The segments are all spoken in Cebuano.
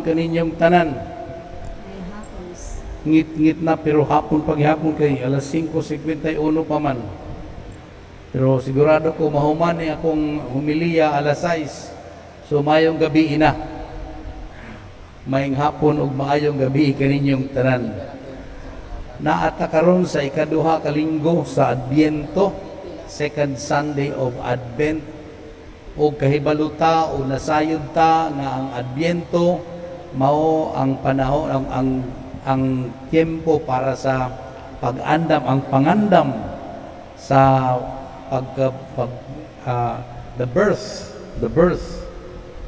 Kaninyong tanan. Maayong hapon. Ngit-ngit na pero hapon paghapon kay alas 5:51 pa man. Pero sigurado ko mahuman ni akong humiliya alas 6. So maayong gabi ina. Maayong hapon ug maayong gabi kaninyong tanan. Naa ta karon sa ikaduha ka linggo sa Adbyento, second Sunday of Advent. Og kahibalo ta o nasayod ta nga ang Adbyento mao ang panahon, ang tiempo para sa pag-andam, ang pangandam sa pag, pag the birth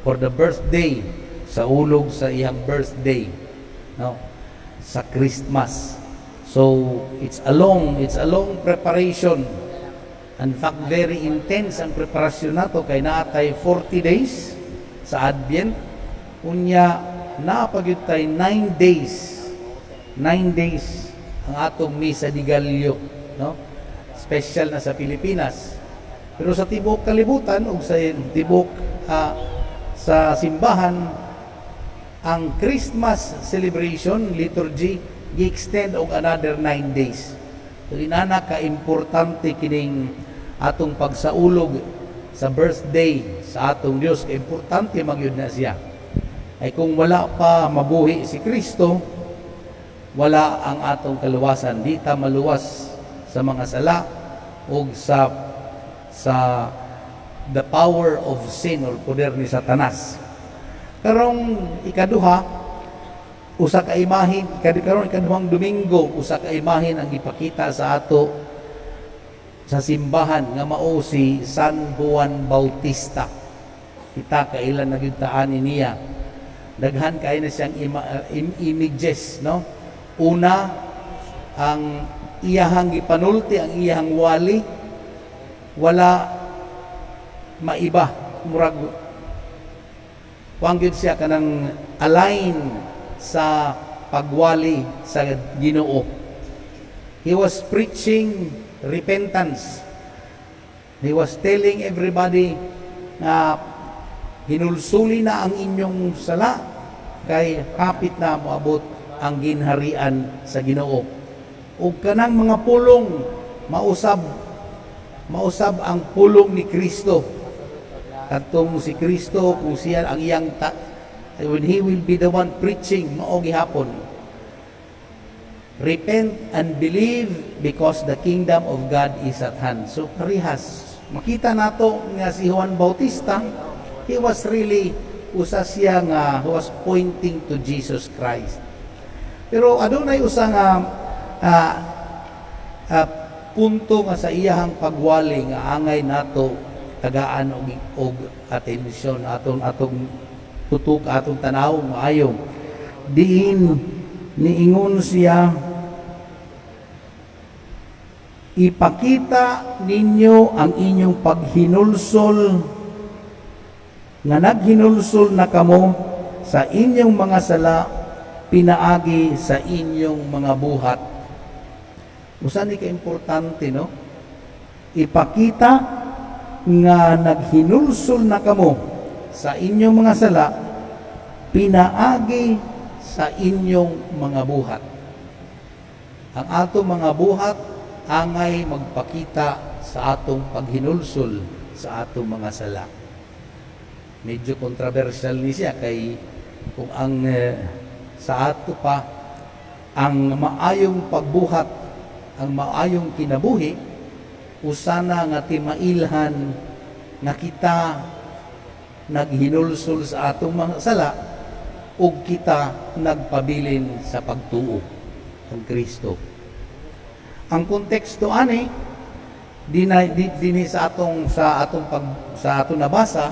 or the birthday, sa ulog sa iyang birthday, no, sa Christmas. So it's a long preparation. In fact, very intense ang preparasyon nato kay naa tay 40 days sa Advent, unya naa pa gyud tay 9 days. 9 days ang atong Misa de Gallo, no? Special na sa Pilipinas. Pero sa tibuok kalibutan ug sa tibuok sa simbahan, ang Christmas celebration liturgy gi-extend og another 9 days. So inana ka importante kining atong pagsaulog sa birthday sa atong Dios, kay importante magyud na siya. Ay kung wala pa mabuhi si Kristo, wala ang atong kaluwasan. Di ta maluwas sa mga sala o sa the power of sin or poder ni Satanas. Karong ikaduha, usa ka imahen, karon ikaduhang Domingo, usa ka imahen ang gipakita sa ato sa simbahan nga mao si San Juan Bautista. Kita kailan na gyud ta ani niya. Daghan kay na siyang images, no? Una, ang iyahang gipanulti, ang iyahang wali, wala maiba, murag kuan gyud siya, kanang align sa pagwali sa Ginoo. He was preaching repentance. He was telling everybody na hinulsuli na ang inyong sala kay hapit na moabot ang ginharian sa Ginoo. Ug kanang mga pulong mausab ang pulong ni Kristo. Kadtong si Kristo, kung siya ang iyang when he will be the one preaching, mao gihapon. Repent and believe because the kingdom of God is at hand. So parehas. Makita nato nga si Juan Bautista, he was really usa siya nga who was pointing to Jesus Christ. Pero adunay usa nga punto nga sa iyahang pagwali nga angay nato tagaan og atensyon, atong tutok, atong tanaw maayo. Diin niingon siya, "Ipakita ninyo ang inyong paghinulsol nga naghinulsol na kamo sa inyong mga sala pinaagi sa inyong mga buhat." Usa ni ka importante, no? Ipakita nga naghinulsol na kamo sa inyong mga sala pinaagi sa inyong mga buhat. Ang atong mga buhat angay magpakita sa atong paghinulsol sa atong mga sala. Medyo controversial ni siya kay kung ang sa ato pa ang maayong pagbuhat, ang maayong kinabuhi, usana nga timailhan nga kita naghinulsol sa atong mga sala ug kita nagpabilin sa pagtuo kang Kristo. Ang konteksto ani dinhi sa atong nabasa,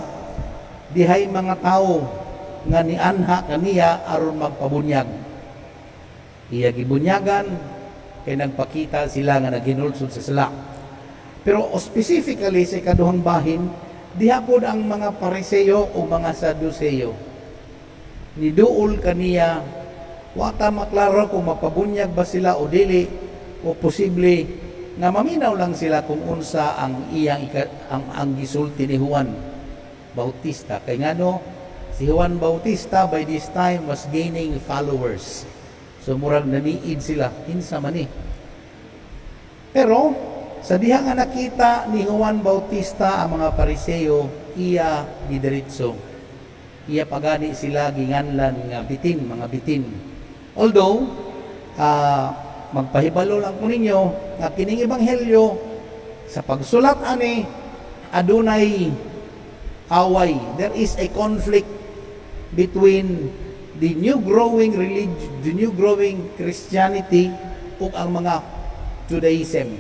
dihay mga tao nga nianha kaniya aron magpabunyag. Iya gibunyagan kay nagpakita sila nga naghinulsol sa sala. Pero specifically sa ikaduhang bahin, diha pod ang mga Pariseo o mga Saduceo. Niduol kaniya, wa ta maklaro kung mapabunyag ba sila o dili o posible nga maminaw lang sila kung unsa ang iyang ika, ang gisulti ni Juan Bautista. Kay ngano Si Juan Bautista by this time was gaining followers. So murag naniid sila, kinsa man ni? Pero sa diha nga nakita ni Juan Bautista ang mga Pariseo, iya gidiretso. Iya pagani sila ginganlan nga bitin, mga bitin. Although, magpahibalo lang ko ninyo nga kining ebanghelyo, sa pagsulat ani, adunay away. There is a conflict between the new growing religion, the new growing Christianity ug ang mga Judaism.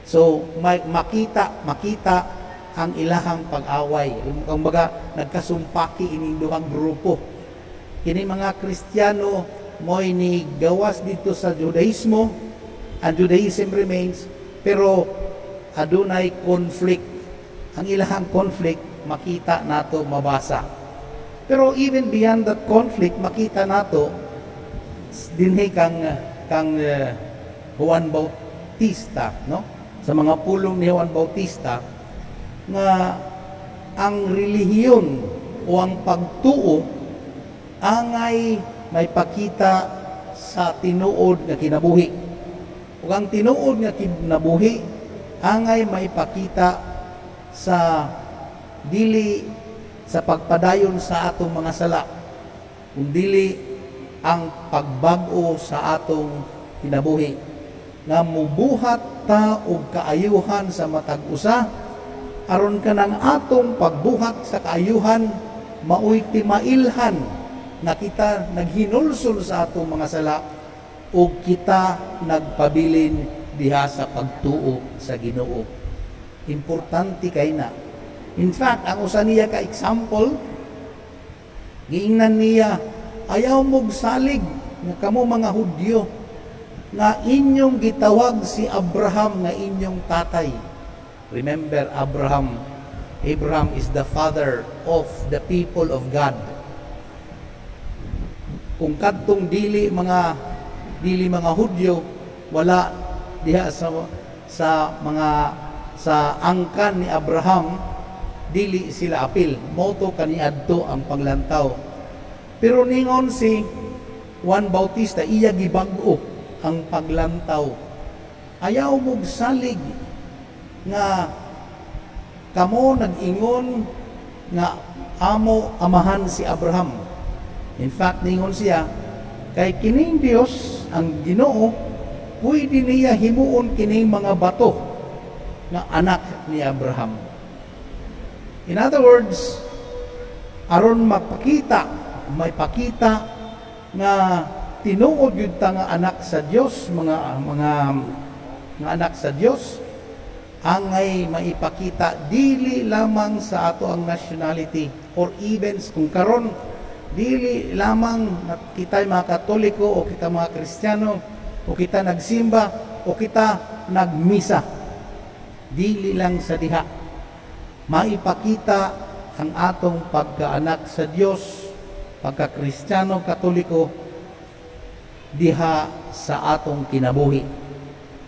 So may, makita makita ang ilahang pag-away. Kumbaga nagkasumpaki ining duhang grupo. Kini mga Kristiyano mo'y ni gawas dito sa Judaismo, ang Judaism remains, pero adunay conflict. Ang ilahang conflict makita nato, mabasa. Pero even beyond that conflict, makita nato dinhi kang Juan Bautista, no? Sa mga pulong ni Juan Bautista nga ang relihiyon o ang pagtuo angay may pakita sa tinuod nga kinabuhi. Ug ang tinuod nga kinabuhi angay may pakita sa dili sa pagpadayon sa atong mga sala, kundili ang pagbag-o sa atong kinabuhi nga mubuhat ta og kaayuhan sa matag usa, aron kanang atong pagbuhat sa kaayuhan maoy timailhan nga kita naghinulsol sa atong mga sala ug kita nagpabilin diha sa pagtuo sa Ginoo. Importante kay na. In fact, ang usa niya ka example, giingnan niya, "Ayaw mog salig nga kamo mga Hudyo nga inyong gitawag si Abraham nga inyong tatay." Remember Abraham. Abraham is the father of the people of God. Kung kadtong dili mga Hudyo, wala diha sa angkan ni Abraham, dili sila apil. Mao to kaniadto ang panglantaw. Pero ningon si Juan Bautista, iya gibag-o ang paglantaw. "Ayaw mog salig nga kamo nag-ingon nga amo amahan si Abraham." In fact, ningon siya, kay kining Dios, ang Ginoo, pwede niya himuon kining mga bato nga anak ni Abraham. In other words, aron mapakita, may pakita nga tinuod gyud ta nga anak sa Dios, mga anak sa Dios, angay maipakita dili lamang sa ato ang nationality or even kung karon dili lamang na kita mga Katoliko o kita mga Kristiyano o kita nagsimba o kita nagmisa. Dili lang sa diha maipakita ang atong pagkaanak sa Dios, pagka-Kristiyano, Katoliko, diha sa atong kinabuhi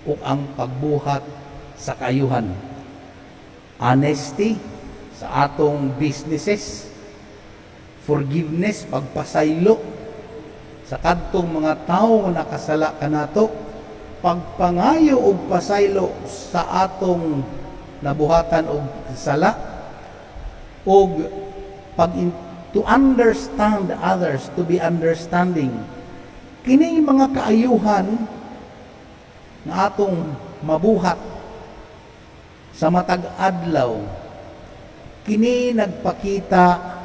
ug ang pagbuhat sa kaayuhan, honesty sa atong businesses, forgiveness, pagpasaylo sa kadtong mga tawo nga nakasala kanato, pagpangayo og pasaylo sa atong nabuhatan og sala, og pag to understand others, to be understanding. Kining mga kaayuhan nga atong mabuhat sa matag adlaw, kini nagpakita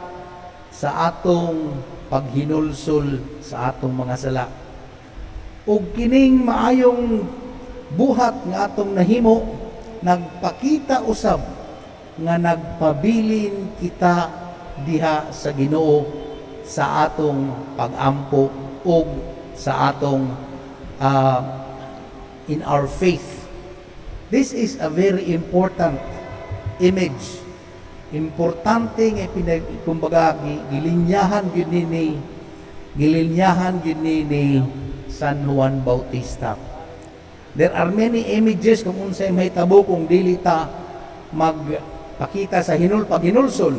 sa atong paghinulsol sa atong mga sala. Ug kining maayong buhat nga atong nahimo nagpakita usab nga nagpabilin kita diha sa Ginoo sa atong pagampo ug sa atong in our faith. This is a very important image. Importante nga pinag, kumbaga gilinyahan gyud ni San Juan Bautista. There are many images kung unsay mahitabo kung dili ta magpakita sa paghinulsol.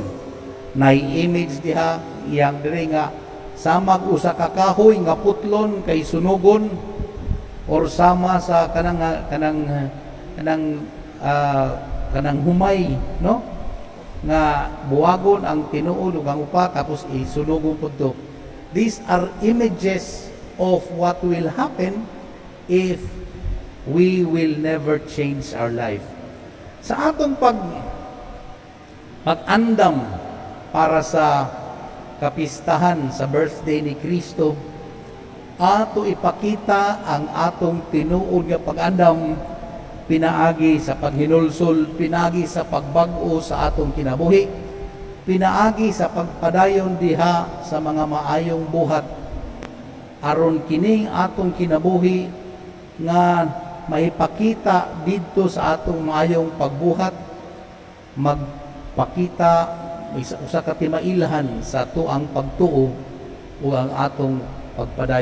Nay image diha iyang diri nga samag usa ka kahoy nga putlon kay sunugon or sama sa kanang humay, no, nga buwagon ang tinuod ug ang upa tapos isunugon pud to. These are images of what will happen if we will never change our life. Sa atong pag-andam para sa kapistahan sa birthday ni Kristo, ato ipakita ang atong tinuod nga pag-andam pinaagi sa paghinulsol, pinaagi sa pagbag-o sa atong kinabuhi, pinaagi sa pagpadayon diha sa mga maayong buhat, aron kining atong kinabuhi nga maipakita didto sa atong maayong pagbuhat magpakita isa usa ka timailhan sa atuang pagtuo o ang atong pagpadayon.